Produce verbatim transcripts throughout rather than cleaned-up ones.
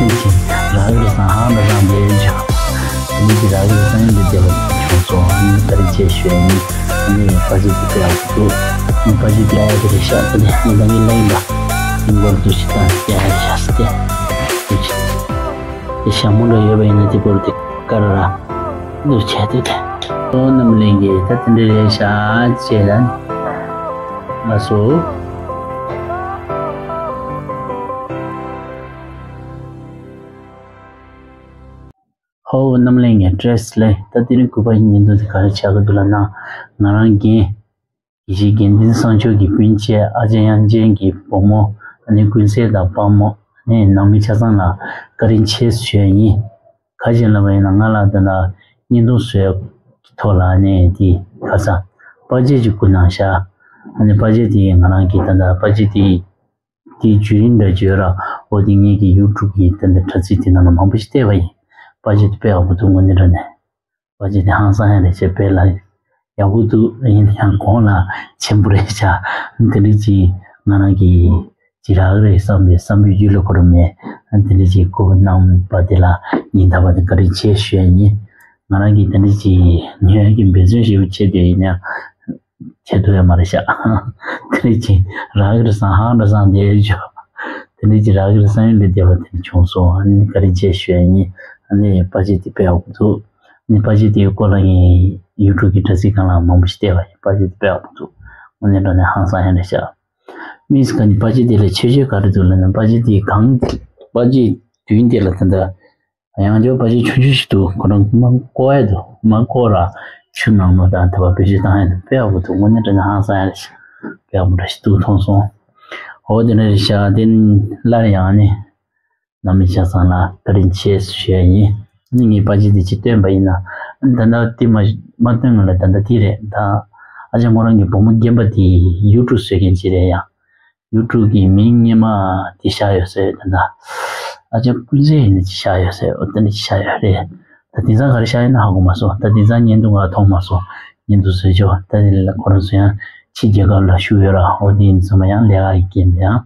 ཅིག་རག་གི་རེད་བསམ་ཧང་འདྲ་བསམ་བསྡད་ཡོད་ཅོག་ཨ་ནི་ཅིག་རག་གི་རེད་བསམ་ཡོད་འདི་བསྡད་པ་བྱུང་སོང་། ཨ་ནི་བཀའ་དྲིན་ཆེ་ཞུ་ཡ་ཡིན། ཨ་ནི་པ་ཅི་དེ་དཔེ་ཡག་པོ་འདུག་ཨ་ནི་པ་ཅི་དེ་ཨ་ཡ་དེ་རེད་ཤག་དེ་ནས་ངས་ད་ངའི་ལན་པ་དེ་མགོར་འདུག་ཞིག་བཏང་སྟེ་ཨ་ཡ་ཤག་སྟེ་འདུག་ཅིག་དེ་ཞྭ་མོ་འདྲ་ཡོད་པ་ཡིན་ན་དེ་སྐོར་དེ་ཀ་ར་ར་འདུག་བྱས་དེ་དེ་ཨོ་རྣམ་གླིང་གི་ད་དེ་འདྲ་རེད་ཤག་ཅེས་ལན་ལ་སོ། ཧོ་རྣམ་གླིང་ངས་བཀྲ་ཤིས་བདེ་ལེགས། ད་དེ་རིང་གུས་པ་ཡིས་ཉིན་ཐོ་དེ་ག་རེ་ཆགས་ཀྱི་འདུག་ལབ་ན། ང་རང་རྒན། དགེ་བཤེས་དགེ་འདུན་བཟང་མཆོག་གི་སྤུན་མཆེད་ཨ་ཅག་དབྱངས་ཅན་གྱི་བུ་མོ་ཨ་ནི་ཀུན་གསལ་དང་དཔའ་མོ་ཨ་ནི་ནང་མི་ཆ་ཚང་ལ་བཀའ་དྲིན་ཆེ་ཞུ་ཡ་ཡིན། ག་རེ་ལབ་པ་ཡིན་ན་ང་ལ་ད་ལྟ་བརྙན་ཐུང་བཟོ་ཡ་གི་ཐོག་ལ་ཨ་ནི་དེ་ཁ་སང་པར་ཆས་ཅིག་བསྐུར་གནང་ཤག་ཨ་ནི་པར་ཆས་དེ་ང་རང་གི་ད་ལྟ་པར་ཆས་དེ། དེའི་བརྒྱུད་རིམ་འདྲ་བརྗོད་ར། འོ་དེ་ངེད་ཀྱི་ཡུ་ཊུབ་ཀྱི་དེ་འདྲ་དྲ་ཚིགས་དེ་ནང་ལ་མང་པོ་ཞིག་བལྟས་པ་ཡིན། པར་ཆས་དེ་དཔེ་ཡག་པོ་འདུག་དངོས་གནས་དྲང་གནས། པར་ཆས་དེ་ཧང་སང་ཡ་རེད་བྱས་དཔེ་ལ་ཡག་པོ་འདུག་ཡིན་ཡང་གོང་ལ་ཆེན་པོ་རེད་བྱ། དེ་འདྲ་ཅིག་ང་རང་གི་ཅི་རག་རེད་བསམ་པའི་བསམ་པའི་རྒྱུད་ལ་འཁོར་མེད། དེ་འདྲ་ཅིག་སྐུ་གནང་བ་དེ་ལ་ཉིན་ཐ་བ་དེ་བཀའ་དྲིན་ཆེ་ཞུ་ཡ་ཡིན། ང་རང་གིས་དེ་འདྲ་ཅིག་ཉོ་ཡ་གི་འབད་བརྩོན་ཞེ་པོ་བྱས་བསྡད་ཡིན་ཡང་། བྱེད་ཐུབ་ཡ་མ་རེད་ཤག་དེ་རིང་ཅིག་རག་གི་རེད་བསམ་ཧང་འདྲ་བསམ་བསྡད་ཡོད་ཅོག་དེ་རིང་ཅིག་རག་གི་རེད་བསམ་ཡོད་འདི་བསྡད་པ་དེ་བྱུང་སོང་། ཨ་ནི་བཀའ་དྲིན་ཆེ་ཞུ་ཡ་ཡིན། ཨ་ནི་པར་ཆས་དེ་དཔེ་ཡག་པོ་འདུག་ཨ་ནི་པར་ཆས་དེའི་སྐོར་ལ་ངས་ཡུ་ཊུབ་ཀྱི་དྲ་ཚིགས་སྒང་ལ་མང་པོ་ཞིག་བལྟས་པ་ཡིན། པར་ཆས་དེ་དཔེ་ཡག་པོ་འདུག་དངོས་གནས་དྲང་གནས་ཧང་སང་ཡ་རེད་ཤག་མིས་ག་ནི་པར་ཆས་དེ་ལ་ཆེ་ཤོས་ག་རེ་འདུག་ལབ་ན། པར་ཆས་དེ་གང་པར་ཆས་དུས་དེ་ལ་ད་ལྟ། ཡང་བསྐྱར་པར་ཆས་ཆུང་ཆུང་ཞིག་འདུག་ཁོ་རང་མ་བཀོག་ཡ་འདུག་མ་བཀོག་ར་ཆུ་ནང་ལོགས་དང་དེ་བ་བེད་སྤྱོད་བཏང་ཡ་འདུག་དཔེ་ཡག་པོ་འདུག་དངོས་གནས་དྲང་གནས་ཧང་སང་ཡ་རེད། དཔེ་ཡག་པོ་འདྲ་ཞིག་འདུག་མཐོང་སོང་། འོ་དེ་འདྲ་རེད་ཤག་དེ་སླར་ཡང་ནི་ནང་མི་ཆ་ཚང་ལ་བཀའ་དྲིན་ཆེ་ཞུ་ཡ་ཡིན། ནི་ངས་པར་ཆས་དེ་ཅིག་སྟོན་པ་ཡིན་ན། ད་ལྟ་དེ་མ་མ་སྟོན་སྔོན་ལ་ད་ལྟ་དེ་རེད་ད། ཨ་ཅག་མོ་རང་གི་བུ་མོ་རྒན་པ་དེ་ཡུ་ཊུབ་བཟོ་མཁན་ཅིག་རེད་ཡ། ཡུ་ཊུབ་ཀྱི་མིང་སྔོན་མ་དེ་བཞག་ཡོད་ཟེར། ད་ལྟ་ཨ་ཅག་ཀུན་གསལ་ཡིན་ན་ཅིག་བཞག་ཡོད་ཟེར། འོ་དེ་འདྲ་ཅིག་བཞག་ཡོད་རེད། ད་དེང་སང་ག་རེ་བཞག་ཡོད་ན་ཧ་གོ་མ་སོང་། ད་དེང་སང་བརྙན་ཐུང་ག་མཐོང་མ་སོང་། བརྙན་ཐུང་བཟོས་ཆོག་ད་དེ་ལ་ཁོ་རང་ཚོ་ཡང་ཕྱི་རྒྱལ་ཁབ་ལ་བཞུགས་ཡོད་ར། འོ་དེ་ཡིན་ཙང་མ་ཡང་ལས་ཀ་ཡི་རྐྱེན་པས་ཡང་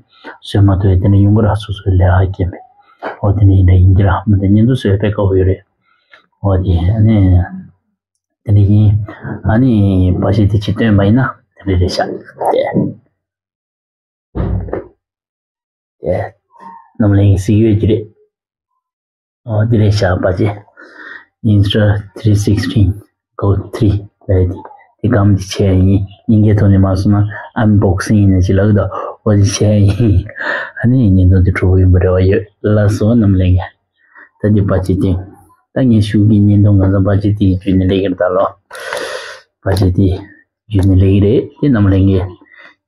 བཟོས་མ་ཐུབ་ཡ། དེ་འདྲ་ཡོང་གི་ར། སོ་སོའི་ལས་ཀ་ཡི་རྐྱེན་པས། འོ་དེ་འདྲ་ཡིན་འདྲ་ཡིན་གྱི་ར། མ་དེ་བརྙན་ཐུང་བཟོས་དཔེ་དཀའ་པོ་ཡོད་རེད། འོ་དེ་ཨ་ནི་དེ་འདྲ་ཡིན། ཨ་ནི་པར་ཆས་དེ་ཅིག་སྟོན་པ་ཡིན་ན་དེ་འདྲ་རེད་ཤག་དེ། ཡེ། རྣམ་གླིང་གི་གཟིགས་ཡོད་ཀྱི་རེད། ཨོ་འདི་རེད་ཤག་པར་ཆས། Insta three sixteen Go three ལབ་དེ། དེ་སྒམ་དེ་བྱས་ཡིན། དབྱིན་སྐད་ཐོག་ནས་མ་སོང་ན་ཨན་བོག་སིང་ཡིན་ན་ཅི་ལབ་གི་འདུག་འོ་དེ་བྱས་ཡིན། ཨ་ནི་བརྙན་ཐུང་དེ་གྲོགས་པོ་ཡིན་པ་རེ་བ་ཡོད། ལགས་སོ་རྣམ་གླིང་གི། ད་འདི་པར་ཆས་དེ། ད་ངས་ཞུ་གི་བརྙན་ཐུང་གང་ཟག་པར་ཆས་དེ་བརྒྱུད་ནས་ལས་ཀྱི་རེད་ད་ལོ། པར་ཆས་དེ། རྒྱུ་ནི་ལེགས་རེད། དེ་རྣམ་གླིང་གི་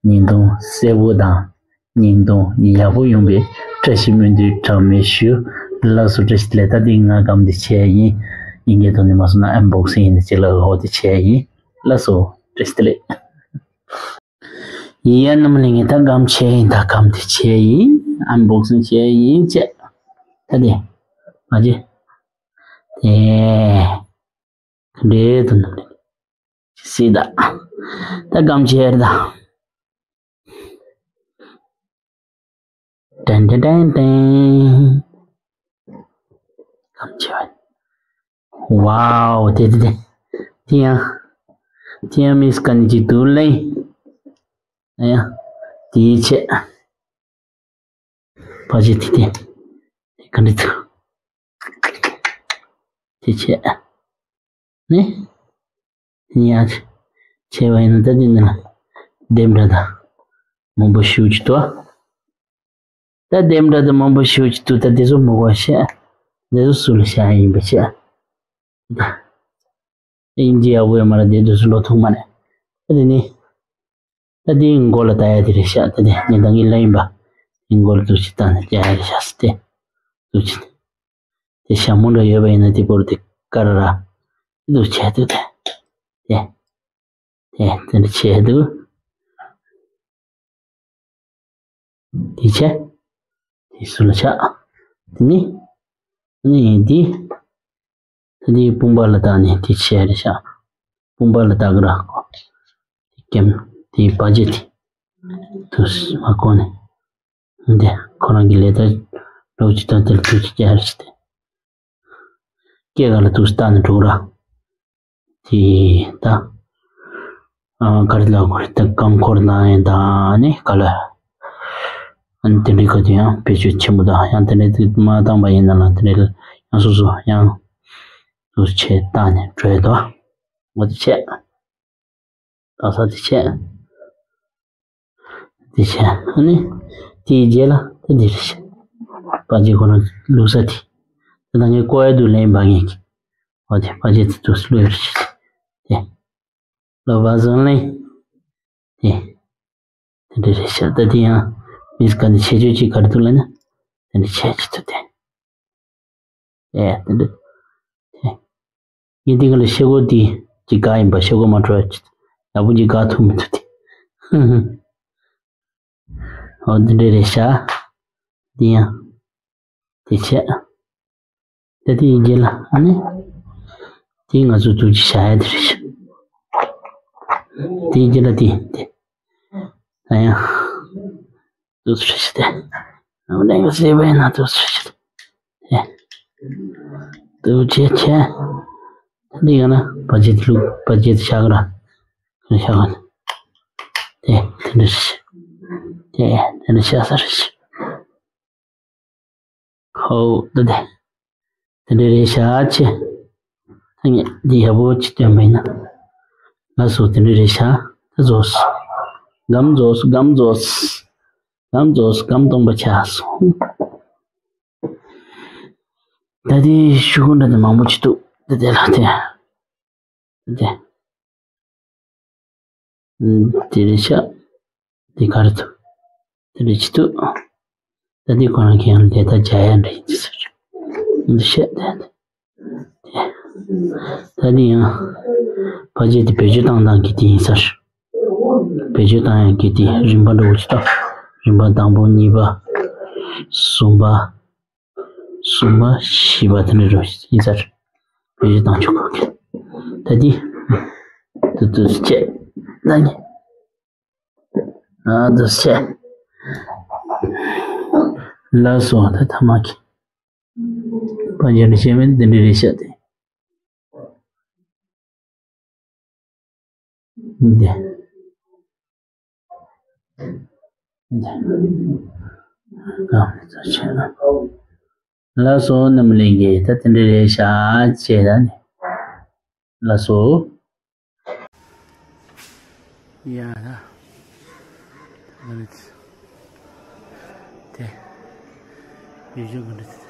བརྙན་ཐུང་གསལ་པོ་དང་བརྙན་ཐུང་ཡག་པོ་ཡོང་བའི་བཀྲ་ཤིས་སྨོན་འདུན་གྲངས་མེད་ཞུ། ལགས་སོ། བཀྲ་ཤིས་བདེ་ལེགས། ད་འདི་ང་སྒམ་དེ་བྱས་ཡིན། དབྱིན་སྐད་ཐོག་ནས་མ་སོང་ན་ཨན་བོག་སིང་ཡིན་ཅི་ལ་འོ་དེ་བྱས་ཡིན། ལགས་སོ། བཀྲ་ཤིས་བདེ་ལེགས། ཡིན་ཡ་རྣམ་གླིང་གི་ད་སྒམ་བྱས་ཡིན། ད་སྒམ་དེ་བྱས་ཡིན། ཨན་བོག་སིང་བྱས་ཡིན་བྱས། ད་དེ་མ་བྱས། དེ། འདྲེ་དུ་སྲིད་ད། ད་སྒམ་ཆེར་ད། ཏན་ཏན་ཏན་ཏན། སྒམ་ཆེ་བ། ཝའོ་དེ་དེ་དེ། དེ་ཡང་། དེ་ཡང་མིས་ཀ་ནི་ཅི་དུ་ལེ། ཨ་ཡ། དེའི་ཆེ། པར་ཆས་དེ་དེ། དེ་ག་འདྲ་ཚུལ། དེ་བྱས། ནི། ཡ། བྱས་པ་ཡིན་ན་ད་དེ་འདི་ལ། ལྡེམ་འདྲ་ད། མང་པོ་ཞུ་ཅི་ཏོ། ད་ལྡེམ་འདྲ་ད་མང་པོ་ཞུ་ཅི་ཏོ། ད་དེ་ཚོ་མི་གོ་ཤེས། དེ་ཚོ་སུ་ལ་བྱ་ཡིན་པ་བྱས། ད། དབྱིན་ཇི་ཡག་པོ་ཡོད་མ་རེད། དེ་དུས་སུ་ལོ་ཐུག་མ་རེད། ཨ་དེ་ནི། ཨ་དེའི་མགོ་ལ་ལྟ་ཡ་དེ་རེད་ཤག་ད་དེ་ངས་ད་ངའི་ལ་ཡིན་པ། དེའི་མགོ་ལ་འདུག་ཅིག་བཏང་ནས་ལྟ་ཡ་རེད་ཤག་ཟེར་ཏེ། འདུག་ཅིག་དེ་ཞྭ་མོ་འདྲ་ཡོད་པ་ཡིན་ན་དེ་བོར་དེ་ཀ་ར་ར། དེ་འདུག་བྱས་འདུག་དེ། དེ། དེ་འདྲ་བྱས་འདུག་དེ་བྱས། དེ་སུ་ལ་ཆགས། དེ་ནི། ནི་འདི། ད་འདི་དཔུང་པ་ལ་བཏགས་ནས་དེ་བྱས་རེད་ཤག་དཔུང་པ་ལ་བཏགས་གི་ར་ཁོ། དེ་སྐེམ། དེ་པ་ཇེ་དེ། དུ་མ་གོ་ནས། འདི་ཁོ་རང་གི་ལས་ད་ ལོག་ཅིག་ད་དེར་ཐུག་ཅིག་རྒྱག་རེ་ཞིག་སྟེ། སྐེ་ག་ལ་ཐུག་སྟེ་ནི་འགྲོ་ར། དེ་ད། ཨ་ག་རེ་ལ་གོ་རེ་ད་རྐང་འཁོར་ནང་ཡང་ད་ནི་ག་ལ། ཨ་ནི་དེ་འདྲའི་ཁ་དུ་ཡང་བེད་སྤྱོད་ཆེན་པོ་དང་ཡང་དེ་འདྲའི་དུ་མ་བཏང་པ་ཡིན་ན་ལ་དེ་འདྲའི་ཡང་སོ་སོ་ཡང་སོ་སོ་ཆེད་བཏང་ནས་འགྲོ་ཡ་དོ། འོ་དེ་བྱས། ད་ས་དེ་བྱས། དེ་བྱས། ཨ་ནི་དེའི་རྗེས་ལ་ད་འདི་རེད་ཤག་པ་ཅི་ཁོ་ན་བླུགས་ས་དེ། ད་ངས་ཀོ་ཡ་དུ་ལེན་པ་ངས་ཀྱི། འོ་དེ་པ་ཅི་དེ་དུ་བླུགས་རེད་ཤག་དེ། ལོ་བ་བཟང་ལེན། དེ། དེ་འདྲ་རེད་ཤག་ད་དེ་ཡང་མིས་ག་ནས་ཆེ་ཆོས་ཅིག་ག་རེ་འདུག་ལབ་ན། དེ་འདྲ་བྱས་ཅི་ཐུབ་དེ། ཨེ་དེ་འདྲ། དེ། ངས་འདི་ག་ལ་ཤེལ་སྒོ་འདི་ཅིག་འགག་ཡིན་པ་ཤེལ་སྒོ་མ་འཕྲོ་ཡ་ཅིག་ཡག་པོ་ཅིག་འགག་ཐུབ་མི་འདུག་དེ། ཨོ་འདི་འདྲ་རེད་ཤག་འདི་ཡང་དེ་བྱས། ད་དེའི་རྗེས་ལ་ཨ་ནི། དེ་ང་ཚོ་ཐུགས་རྗེ་ཆེ་ཡ་དེ་རེད་ཤག་དེའི་རྗེས་ལ་དེ་དེ། ད་ཡང་། དུ་སུ་ཤི་དེ། ཨ་མ་ནེ་ག་སེ་བའི་ན་དུ་སུ་ཤི་དེ། དུ་ཆེ་ཆེ། འདི་ཡང་ན་པ་ཇེ་ལུག་པ་ཇེ་ཤ་ག་ར། ཤ་ག་ན། དེ་དེ་འདྲ་ཤི། དེ་དེ་འདྲ་ཤ་ས་རེད་ཤི། ཧོ་ད་དེ། དེ་འདྲ་རེད་ཤག་ཆེ། ད་ངས་འདི་ཡག་པོ་ཅིག་སྟོན་པ་ཡིན་ན། ལགས་སོ་དེ་འདྲ་རེད་ཤག་ད་རྫོགས་སོ། སྒམ་རྫོགས་སོ་སྒམ་རྫོགས་སོ། སྒམ་རྫོགས་སོ་སྒམ་སྟོང་པ་ཆགས་སོང་། ད་དེ་ཤུ་གུ་འདྲ་དེ་མང་པོ་ཅིག་འདུག་ད་དེ་ལ་དེ། དེ། དེ་རེད་ཤག་དེ་ག་རེ་འདུག་དེ་རེད་ཅི་འདུག་ད་དེ་ཁོ་རང་གི་ཡང་ལས་ད་བྱ་ཡ་འདྲ་ཡིན་ཟེར། འདི་བཤད་དེ། དེ། ད་དེ་ཡང་། ཕ་ཇེ་དེ་བེད་སྤྱོད་བཏང་སྟངས་ཀྱི་དེ་ཡིན་ཟེར། བེད་སྤྱོད་བཏང་ཡག་གི་དེ་རིམ་པ་འདྲ་བོ་ཅིག་ད། རིམ་པ་དང་པོ་གཉིས་པ། གསུམ་པ། གསུམ་པ་བཞི་པ་དེ་འདྲ་རེད་ཡིན་ས་རེད། བེད་སྤྱོད་བཏང་ཆོག་གོ་གི་ད་འདི། དུ་དུ་བྱས། ད་ནི། ཨ་དུ་བྱས། ལགས་སོ་ད་ཐ་མ་གི། པ་ཇེ་ནི་བཤད་མིན་འདི་འདྲ་རེད་ཤག་དེ། འདི། འདི། ལགས་སོ་རྣམ་གླིང་གི་ད་དེ་འདྲ་རེད་ཤག་ཅེས་ད་ནི། ལགས་སོ། ཡ་ད། ད་ནི། དེ། ཡུལ་ལྗོངས་ག་འདྲ།